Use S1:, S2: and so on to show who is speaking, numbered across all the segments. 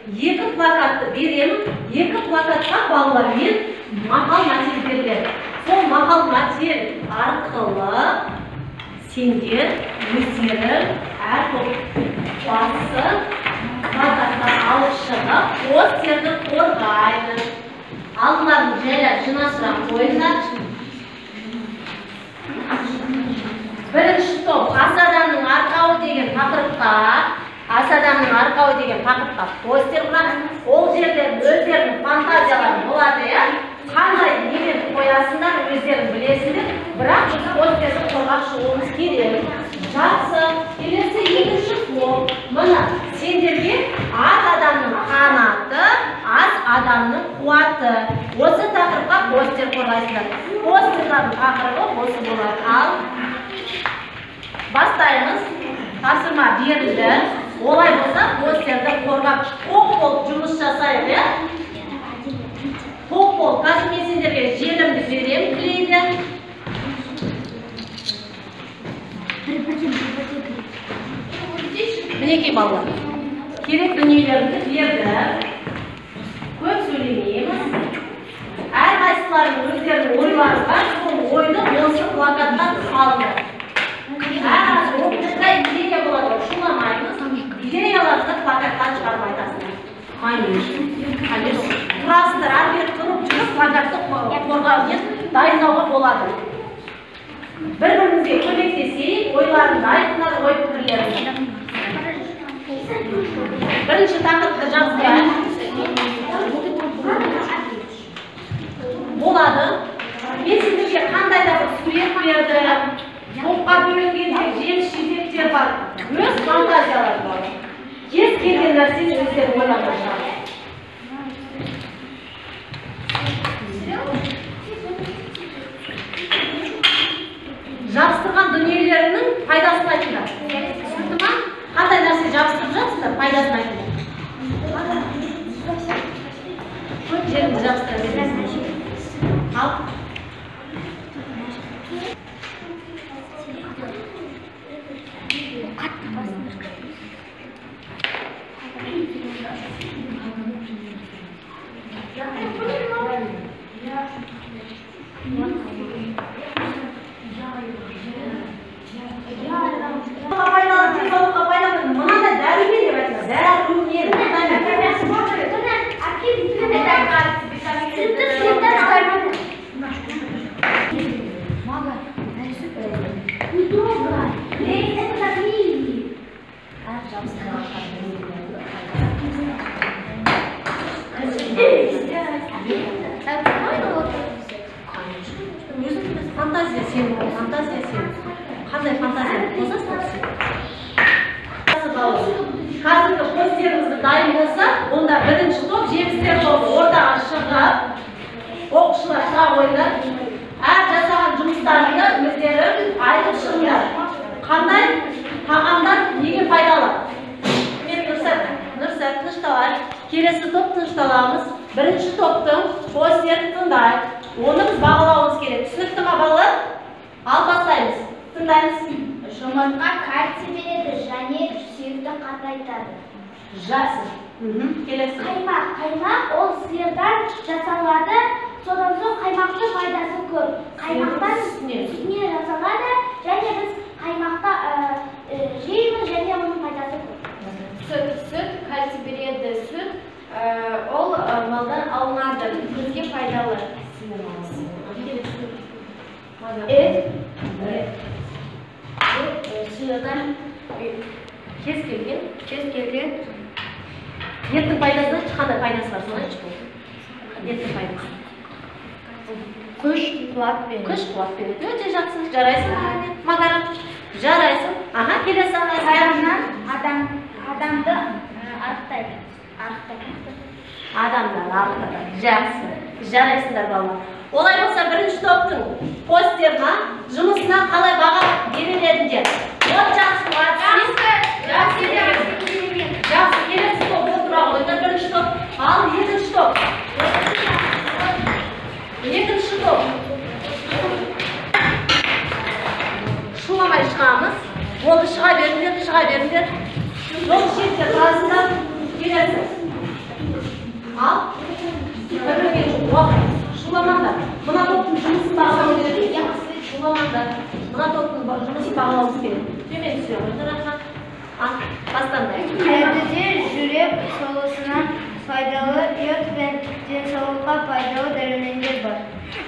S1: Екі плакатты беремін, екі плакатқа балалармен мақал мәтел беріледі. Сол мақал мәтел арқылы сендер өздерің әр топ басы плакатты алып шығып, постерді қорғайды. Алдыларын жайлап жинастыра қойыңдар. Бірінші топ ас адамның арқауы деген тақырыпқа, ас адамның арқауы деген тақырыпқа постер құрамыз. Ол жерде өздерінің фантазиялары болады, иә? Қандай немен қоясыңдар, өздерің білесіңдер, бірақ біз постерді қорғап шығуымыз керек. Жақсы, келесі екінші топ. Мына сендерге аз адамның қанаты, аз адамның қуаты. Осы тақырыпқа постер қорғайсыңдар. Постерлардың тақырыбы осы болады. Ал бастаймыз. Тапсырма берілді. Олай болса, постерді қорғап, топ болып жұмыс жасайық, иә? Топ болып. Қазір мен сендерге желімді беремін, клейді. Мінекей балалар, керек дүниелерімді бердім. Көп сөйлемейміз. Әрқайсыларының өздерінің ойлары бар, сол ойды осы плакатқа салды. Әр оқушыда идея болады, шуламаймыз. Идеяларды плакаттан шығарып айтасыңдар. Конечно. Тұрасыңдар, ары бері тұрып жүріп плакатты қорғау дайындауға болады. Бір-бірімізге көмектесейік, ойларыңды айтыңдар, ой пікірлеріңді. Бірінші тақырыпты жабыстырайық. Болады. Мен сендерге қандай да бір сурет бердім. Топқа бөлінгенде жеміс жидектер бар. Өз фантазиялары бар. Кез келген нәрсені өздері ойлап шығады. Жабыстырған дүниелерінің пайдасын айтыңдар. Түсінікті ма? Қандай нәрсе жабыстырып жатсыңдар, пайдасын айтыңдар. Көп жеріңді жабыстыра бересіңдер. Ал. Пайдалы, денсаулыққа пайдалы. Мынандай дәрумен деп айтыңдар. Дәрумен. Фантазия сенің, фантазия сенің. Қандай фантазияны қосасың сен? Қазіргі постерімізді дайын болса, онда бірінші топ жемістер тобы ортаға шығып, оқушылар шыға қойыңдар. Әр жасаған жұмыстарыңды өздері айтып шығыңдар. Қандай тағамдар неге пайдалы? Мен Нұрсәт тынышталайық. Келесі топ тынышталамыз. Бірінші топтың постерін тыңдайық. Оны біз бағалауымыз керек. Түсінікті ма, балалар? Ал бастаймыз. Тыңдаймыз.
S2: Жұмыртқа кальций береді және сүйекті қатайтады.
S1: Жақсы. Келесі.
S2: Қаймақ. Қаймақ ол сиырдан жасалады. Содан соң қаймақтың пайдасы көп. Қаймақтан сүтінен жасалады және біз қаймақта жейміз және оның пайдасы көп.
S3: Сүт, сүт кальций береді. Сүт ол малдан алынады, көзге пайдалы.
S1: Ет. Сиырдан кез келген, кез келген еттің пайдасы, қандай пайдасы бар, соны айтшы болды. Еттің пайдасы.
S3: Күш қуат береді.
S1: Күш қуат береді. Өте жақсы. Жарайсың, Магарам. Жарайсың. Аха, келесі
S2: ағай. Адамды арықтайды. Арықтайды.
S1: Адамды арықтады. Жақсы. Жарайсыңдар, балалар. Олай болса, бірінші топтың постерына, жұмысына қалай баға берер едіңдер? От жақсы, жақсы. Жақсы. Жақсы, келесі топ отыра қойыңдар, бірінші топ. Ал екінші топ. Екінші топ. Шуламай шығамыз. Болды, шыға беріңдер, шыға беріңдер. Жол шетте тұрасыңдар. Келесі. дұрыс бағалауымыз керек. Төмен түсе қойыңдар, аха. Бастаңдар.
S3: Кәдіде жүрек соғысына пайдалы йод пен денсаулыққа пайдалы дәрумендер бар.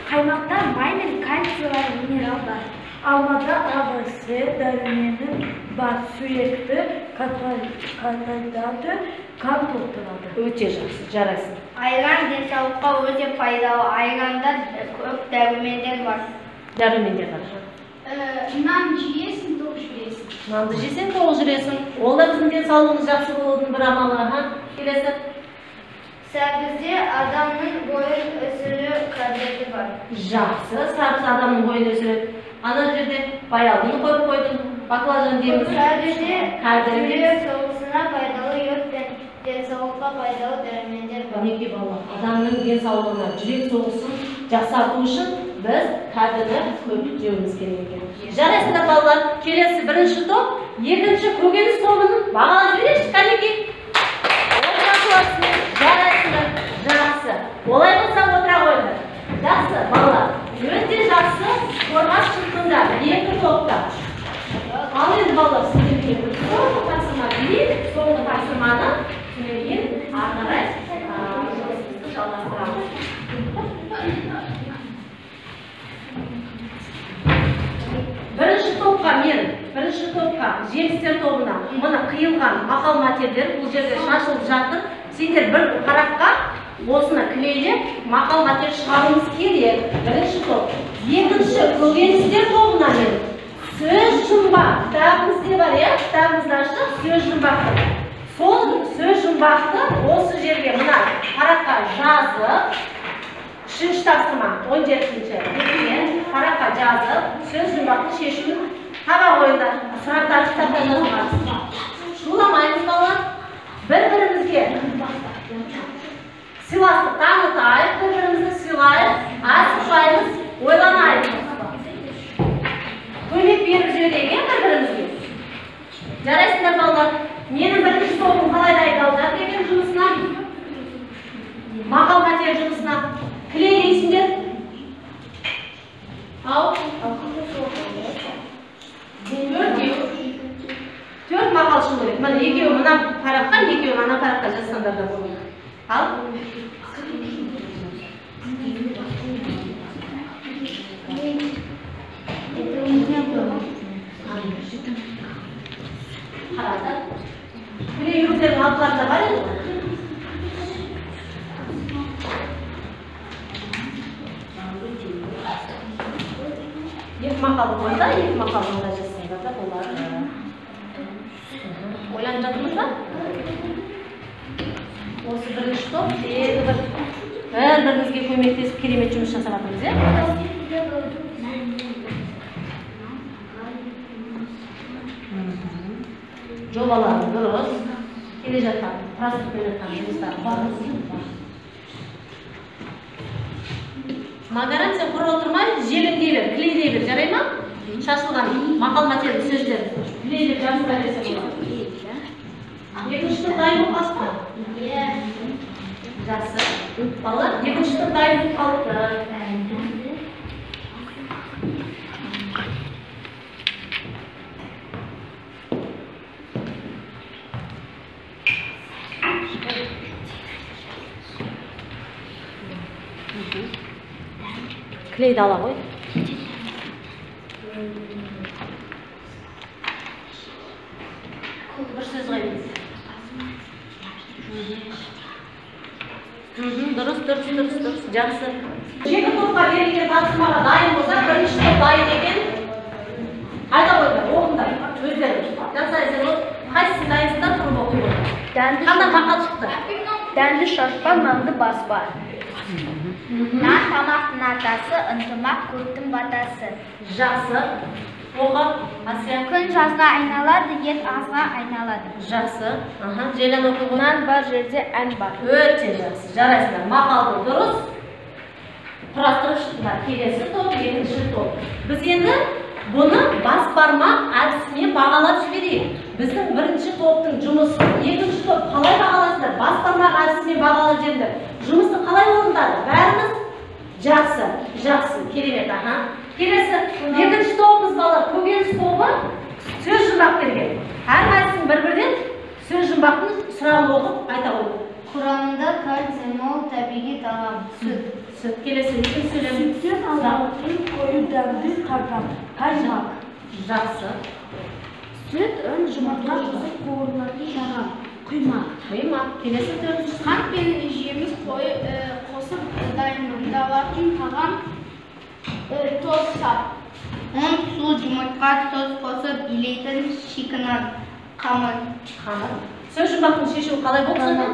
S2: Қаймақта май мен кальцийлар минерал бар.
S4: Алмада А, В, С дәрумені бар, сүйекті қатайтады, қан толтырады.
S1: Өте жақсы, жарайсың.
S3: Айран денсаулыққа өте пайдалы. Айранда көп дәрумендер бар.
S1: Дәрумендер бар.
S2: Нан жейсің, тоқ жүресің.
S1: Нанды жесең, тоқ жүресің. Ол да біздің денсаулығымыз жақсы болудың бір амалы. Аха. Келесі.
S3: Сәбізде адамның бойын өсіру қабілеті бар.
S1: Жақсы, сәбіз адамның бойын өсіреді. Ана жерде баялыны қойып қойдым. Баклажан дейміз.
S3: Кәдіде
S1: Кәдіде.
S3: жүрек соғысына пайдалы йод пен денсаулыққа пайдалы дәрумендер бар.
S1: Мінекей балалар, адамның денсаулығына жүрек соғысын жақсарту үшін біз кәдіні көп жеуіміз керек екен. Жарайсыңдар балалар, келесі бірінші топ, екінші көкөніс тобының бағалап жіберейікші, кәнекей. Жарайсыңдар, жақсы. Олай болса отыра қойыңдар. Жақсы, балалар, өте жақсы қорғас шықтыңдар екі топта. Ал енді балалар, сіздерге бір соңғы тапсырма берейік. Соңғы тапсырманы содан кейін ары қарай жұмысымызды жалғастырамыз. Бірінші топқа мен, бірінші топқа жемістер тобына мына қиылған мақал мәтелдер бұл жерде шашылып жатыр. Сендер бір параққа осыны клейлеп мақал мәтел шығаруымыз керек. Бірінші топ. Екінші көкөністер тобына мен сөз жұмбақ кітабымызда бар, иә? Кітабымызды аштық, сөз жұмбақты. Сол сөз жұмбақты осы жерге мына параққа жазып, үшінші тапсырма, 17-ші бетіне параққа жазып, сөз жұмбақты шешуін таба қойыңдар. Сұрақтарды кітапта жазылған. Шуламаймыз балалар. Бір-бірімізге сыйластық танытайық, бір-бірімізді сыйлайық, асықпаймыз, ойланайық. Көмек беріп жіберейік, иә, бір-бірімізге. Жарайсыңдар балалар. Менің бірінші тобым қалай дайындалып жатыр екен жұмысына? Мақал мәтел жұмысына. Клейлейсіңдер. Ау. Төртеу. Төрт мақал шығу керек. Міне екеуі мына параққа, екеуі ана параққа жазсаңдар да болады. Ал. Қараңдар. Клей өздерінің алдыларында бар еді ғой. Екі мақал болса, екі мақал мында жазсаңдар да болады. Ойланып жатырмыз ба? Осы бірінші топ тегі бір-бірімізге көмектесіп керемет жұмыс жасап жатырмыз, иә? Жобалары дұрыс, келе жатқан, құрастырып келе жатқан жұмыстар дұрыс. Магаран, сен құр отырмай, желімдей бер, клейлей бер, жарай ма? Шашылған мақал мәтел сөздер клейлеп жабыстыра берсе болады. Екінші топ дайын болып қалды ма?
S2: Иә.
S1: Жақсы. Балалар, екінші топ дайын болып қалыпты. Клейді ала ғой. Бір сөз қойыңыз. Дұрыс, дұрыс, дұрыс, дұрыс, жақсы. Екі топқа берілген тапсырмаға дайын болса, бірінші топ дайын екен. Айта қойыңдар, оқыңдар, өздерің. Жақсы, сен қайсысы дайынсыңдар, тұрып оқи қойыңдар. Қандай мақал шықты?
S3: Дәнді шашпа, нанды баспа. Нан тамақтың атасы, ынтымақ көптің батасы.
S1: Жақсы. Оқы, Асия.
S2: Күн жазға айналады, ет азға айналады.
S1: Жақсы. Аха, Желан оқи ғой.
S3: Нан бар жерде ән бар.
S1: Өте жақсы. Жарайсыңдар. Мақалды дұрыс құрастырып шықтыңдар. Келесі топ, екінші топ. Біз енді бұны бас бармақ әдісімен бағалап жіберейік. Біздің бірінші топтың жұмысын екінші топ қалай бағаласыңдар? Бас бармақ әдісімен бағалап жіберіңдер. Жұмысты қалай орындады? Бәріміз жақсы, жақсы, керемет, аха. Келесі екінші тобымыз балалар, көкөніс тобы сөз жұмбақ берген. Әрқайсысын бір-бірден сөз жұмбақтың сұрағын оқып айта қойды.
S3: Құрамында кальций мол табиғи тағам. Сүт.
S1: Сүт. Келесі екінші сөйлем.
S4: Сүттен алынатын қою дәмді тағам. Қаймақ.
S1: Жақсы.
S2: Сүт, ұн, жұмыртқа қосып қуырылатын тағам. Құймақ.
S1: Құймақ. Келесі төртінші.
S3: Қант пен жеміс қосып дайындалатын тағам. Тост.
S5: Ұн, су, жұмыртқа, тұз қосып илейтін шикінат. Қамыр.
S1: Қамыр. Сөз жұмбақтың шешуі қалай болды сонда?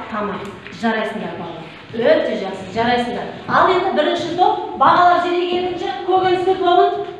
S1: Тамақ. Жарайсыңдар, балалар. Өте жақсы, жарайсыңдар. Ал енді бірінші топ бағалап жіберейік, екінші көкөністер тобын.